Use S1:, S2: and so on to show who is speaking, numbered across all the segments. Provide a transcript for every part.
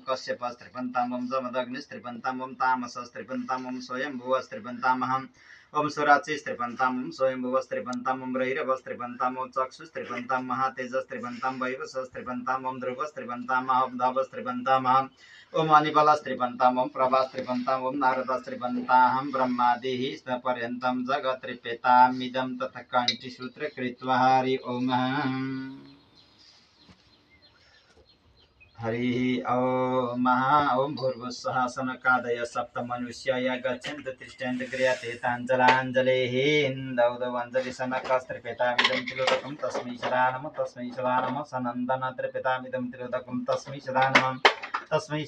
S1: कश्यपस्त्रिपन्तामं जमदग्निस्त्रिपन्तामं तामसस्त्रिपन्तामं स्वयंभुवस्त्रिपन्तामहम् ओम सुराचिस्त्रिपन्तामं स्वयंभुवस्त्रिपन्तामं रैरवस्त्रिपन्तामं चक्षुस्त्रिपन्तां महातेजस्त्रिपन्तां वैवस्वस्त्रिपन्तामं ध्रुवस्त्रिपन्तामहं धवस्त्रिपन्तामहम् ओम अनिबलस्त्रिपन्तामं प्रभास्त्रिपन्तामं नारदस्त्रिपन्ताहं ब्रह्मादिः पर्यन्तं जगत्त्रिपेतामिदं ततः काञ्चिसूत्रकृत्वा हरि ओम हरि ओम ओम भूर्भुवस्सुः सनकादय सप्तमनुष्याय गच्छन्तु तिष्ठन्तु क्रियते ताञ्जलाञ्जलेः दौदवञ्जलिसनकस्त्रिपितामिदं तिलोदकं तस्मै सदा नमः सनन्दनत्रिपितामिदं तिलोदकं तस्मै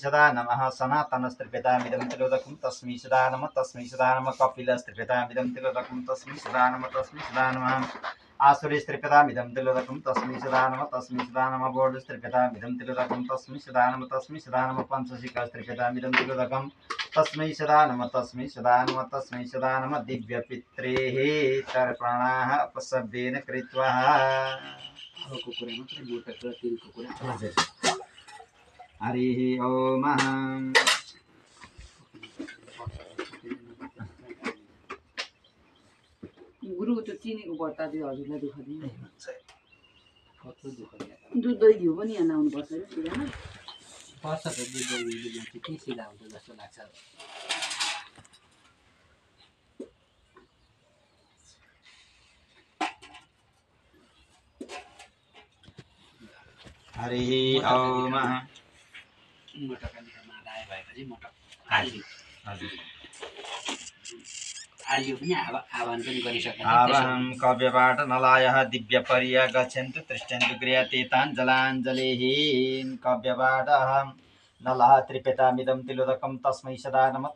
S1: सदा नमः सनातनस्त्रिपितामिदं तिलोदकं तस्मै सदा नमः कपिलस्त्रिपितामिदं तिलोदकं तस्मै सदा नमः आसुरीस्त्रिपितामिदं तिलोदकं तस्मै सदा नमः बोधस्त्रिपितामिदं तिलोदकं तस्मै सदा नमः पंचशिखस्त्रिपितामिदं तिलोदकं तस्मै सदा नमः दिव्यपित्रेः तर्पणाः अपशब्देन कृत्वा हरिः ओम
S2: गुरु त्यो चिनीको बट्टा दियो हजुरलाई दुःख दिने दुध दही घिउ पनि यहाँ आउनुपर्छ है सिधामा
S3: पर्छ त दुध दही घिउ के सिधा हुन्छ जस्तो लाग्छ
S1: हरिः ओम
S3: मोटकालीमा आए भएपछि मोटक आलियो आलियो पनि आह्वान पनि गरिसक्यो
S1: आवाहं कव्यबाट नलायः दिव्यपर्या गच्छन्तु तिष्ठन्तु क्रियते ताञ्जलाञ्जलिः कव्यबाट नलः त्रिपितामिदं तिलोदकं तस्मै सदा नमः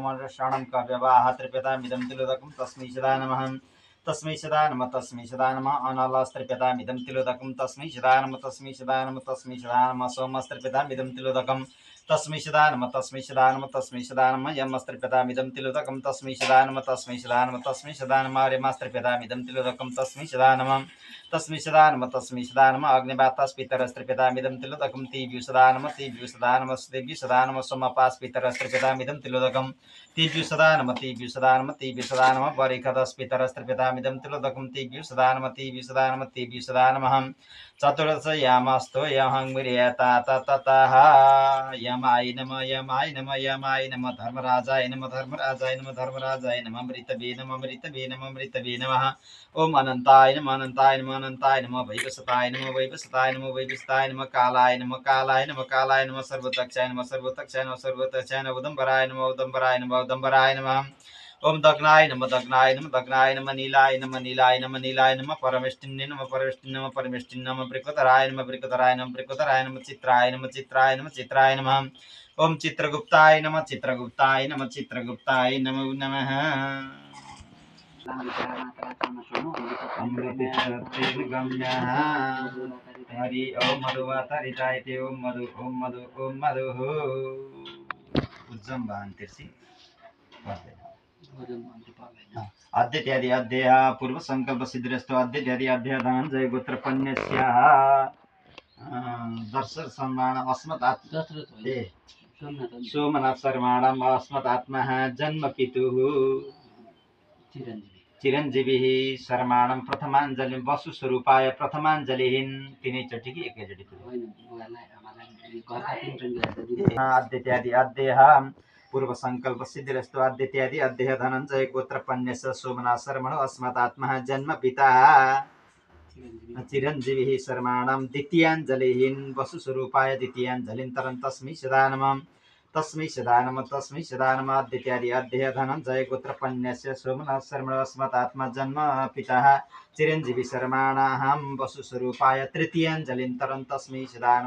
S1: मर्षणं कव्यवाह त्रिपितामिदं तिलोदकं तस्मै सदा नमः अनलस्त्रिपितामिदं तिलोदकं तस्मै सदा नमः सोमस्त्रिपितामिदं तिलोदकं तस्मै सदा नमः यमस्त्रिपितामिदं तिलोदकं तस्मै सदा नमः आर्यमास्त्रिपितामिदं तिलोदकं तस्मै सदा नमः अग्निवातस्पितरस्त्रिपितामिदं तिलोदकं तिभ्यु सदा नमः सोमपास्पितरस्त्रिपितामिदं तिलोदकं तिभ्यु सदा नमः वरिखदस्पितरस्त्रिपितामिदं तिलोदकं तिभ्यु सदा नमः चतुर्दश यामस्तो यहं विर्यता ततः यमाय नमः धर्मराजाय नमः मृतवे नमः ओम अनंताय नमः वैवस्वताय नमः कालाय नमः सर्वतक्षाय नमः उदंबराय नमः ओम दग्नाय नमः नीलाय नमः परमेष्टिन्ने नमः ब्रिकतराय नमः चित्राय नमः ओम चित्रगुप्ताय नमः अमृतेन गम्यः हरि ओम मधुवातरितायते ओम मधु उज्जम भान्तिर्षि अद्यत्यादि अध्यय पूर्व संकल्प सिद्धिरस्तु अद्यत्यादि अध्यय धनञ्जय गोत्र पन्यस्याः दर्शन सम्मान अस्मत् सोमनाथ शर्माणम् अस्मत् आत्मः जन्म पितुः चिरञ्जीविः शर्माणं प्रथमाञ्जलि वसु स्वरूपाय प्रथमाञ्जलिः तिनैचोटि कि एकैचोटि अद्यत्यादि अध्यय पूर्व संकल्प सिद्धिरस्तु अद्यत्यादि अध्यय धनञ्जय गोत्र पन्यस्य सोमनाथ शर्मणो अस्मत् आत्मः जन्म पिता चिरञ्जीविः शर्माणं द्वितीयाञ्जलिः वसु स्वरूपाय द्वितीयाञ्जलिं तरन् तस्मै सदा नमः अद्यत्यादि अध्यय धनञ्जय गोत्र पन्यस्य सोमनाथ शर्मणो अस्मत् आत्मा जन्म पिता चिरञ्जीवी शर्माणाहं वसु स्वरूपाय तृतीयाञ्जलिं तरन् तस्मै सदा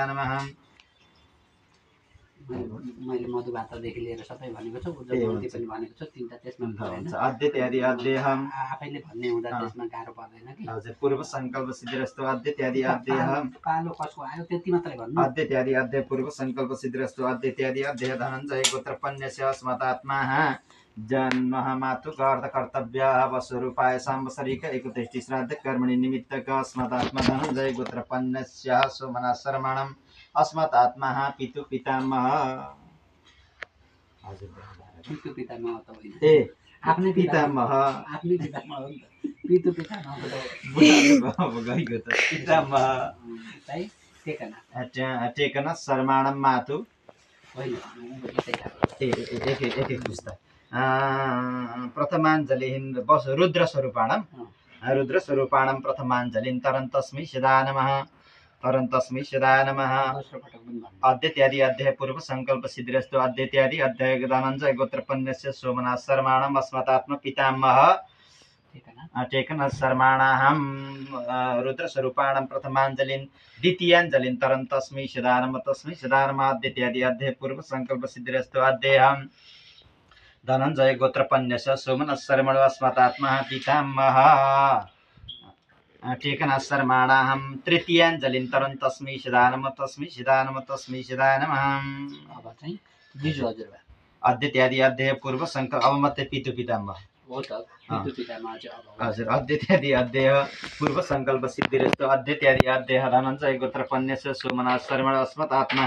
S1: नमः
S3: मैले मधुभातदेखि लिएर सबै भनेको छु
S1: ए,
S3: उज्जवलमती
S1: हुन्छ।
S3: पनि भनेको छु तिनवटा त्यसमा परेन
S1: हुन्छ अद्यत्यादि अद्यहम्
S3: आफैले भन्ने हुँदा त्यसमा गाह्रो पर्दैन कि
S1: हजुर पूर्व सङ्कल्प सिद्धिरस्तु अद्यत्यादि अद्यहम्
S3: पालो कसको आयो त्यति मात्रै भन्नु
S1: अद्यत्यादि अद्य पूर्व सङ्कल्प सिद्धिरस्तु अद्यत्यादि अद्य धनञ्जय गोत्र पन्यस्य अस्मदात्मा जन्म मातु अर्थ कर्तव्य वस्वरूपाय सांवत्सरिक एकुदृष्टि श्राद्ध कर्मणि निमित्तक अस्मदात्मा धनञ्जय गोत्र पन्यस्य सोमना शर्मणम् अस्मदात्मा पितु पितामह हजुर
S3: पितु पितामह त होइन
S1: ए
S3: आफ्नै
S1: पितामह
S3: आफ्नै पितामह हो नि त पितु पितामह त
S1: बुढाको गएको त पितामह
S3: चाहिँ टेकना
S1: टेकन शर्माणम मातु
S3: होइन
S1: एक एक पुस्ता प्रथमाञ्जलि रुद्र स्वरूपाणम रुद्र स्वरूपाणम प्रथमाञ्जलिं तरन्तस्मै सदा नमः तरन्तस्मै सदा नमः
S3: दोस्रो पटक पनि भन्नु
S1: अद्यत्यादि अध्याय पूर्व सङ्कल्प सिद्धिरस्तु अद्यत्यादि अध्याय धनञ्जय गोत्रपन्यस्य सोमनाथ शर्माणम अस्मदात्म पितामह
S3: टेकना
S1: टेकन शर्माणाहं रुद्रस्वरूपाणं प्रथमाञ्जलिं द्वितीयाञ्जलिं तरन्तस्मै सदा नमः तस्मै सदा नमः अद्यत्यादि अध्याय पूर्व सङ्कल्प सिद्धिरस्तु अध्ययम् धनञ्जय गोत्रपन्यस्य सोमनाथ शर्मणो अस्मदात्मा पितामह टेकन शर्माणाहं तृतीयाञ्जलिं तरन्तस्मै सदा नमः तस्मै सदा नमः तस्मै सदा नमः
S3: अब चाहिँ बिजु हजुरबा
S1: अद्यत्यादि अध्याय पूर्व सङ्कल्प अब मात्रै पितु पितामह
S3: हो त पितु पितामह चाहिँ अब
S1: हजुर अद्यत्यादि अध्यय पूर्व सङ्कल्प सिद्धिरस्तु अद्यत्यादि अध्यय धनञ्जय गोत्रपन्यस्य सोमनाथ शर्मण अस्मदात्मा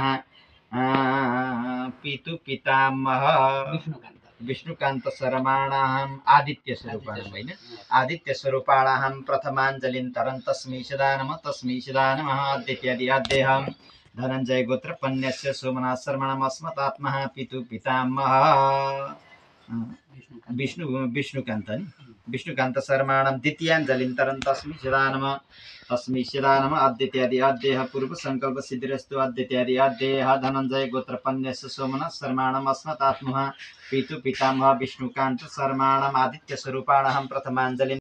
S1: पितु पितामह
S3: विष्णुकान्त
S1: विष्णुकान्त शर्माणाहम् आदित्य स्वरूपाणं होइन आदित्य स्वरूपाणाहं प्रथमाञ्जलिं तरन्तस्मै सदा नमः तस्मै सदा नमः अद्यत्यादि अध्ययम् धनञ्जय गोत्रपन्यस्य सोमनाथ शर्मणम् अस्मदात्मा पितु पितामह विष्णुकान्त नि विष्णुकान्त शर्माणं द्वितीयाञ्जलिं तरन्तस्मै सदा नमः तस्मै सदा नमः अद्यत्यादि अध्ययः पूर्व सङ्कल्प सिद्धिरस्तु अद्यत्यादि अध्ययः धनञ्जय गोत्रपन्यस्य सोमनाथ शर्माणम् अस्मदात्मा पितु पितामह विष्णुकान्त शर्माणम् आदित्य स्वरूपाणहं प्रथमाञ्जलिं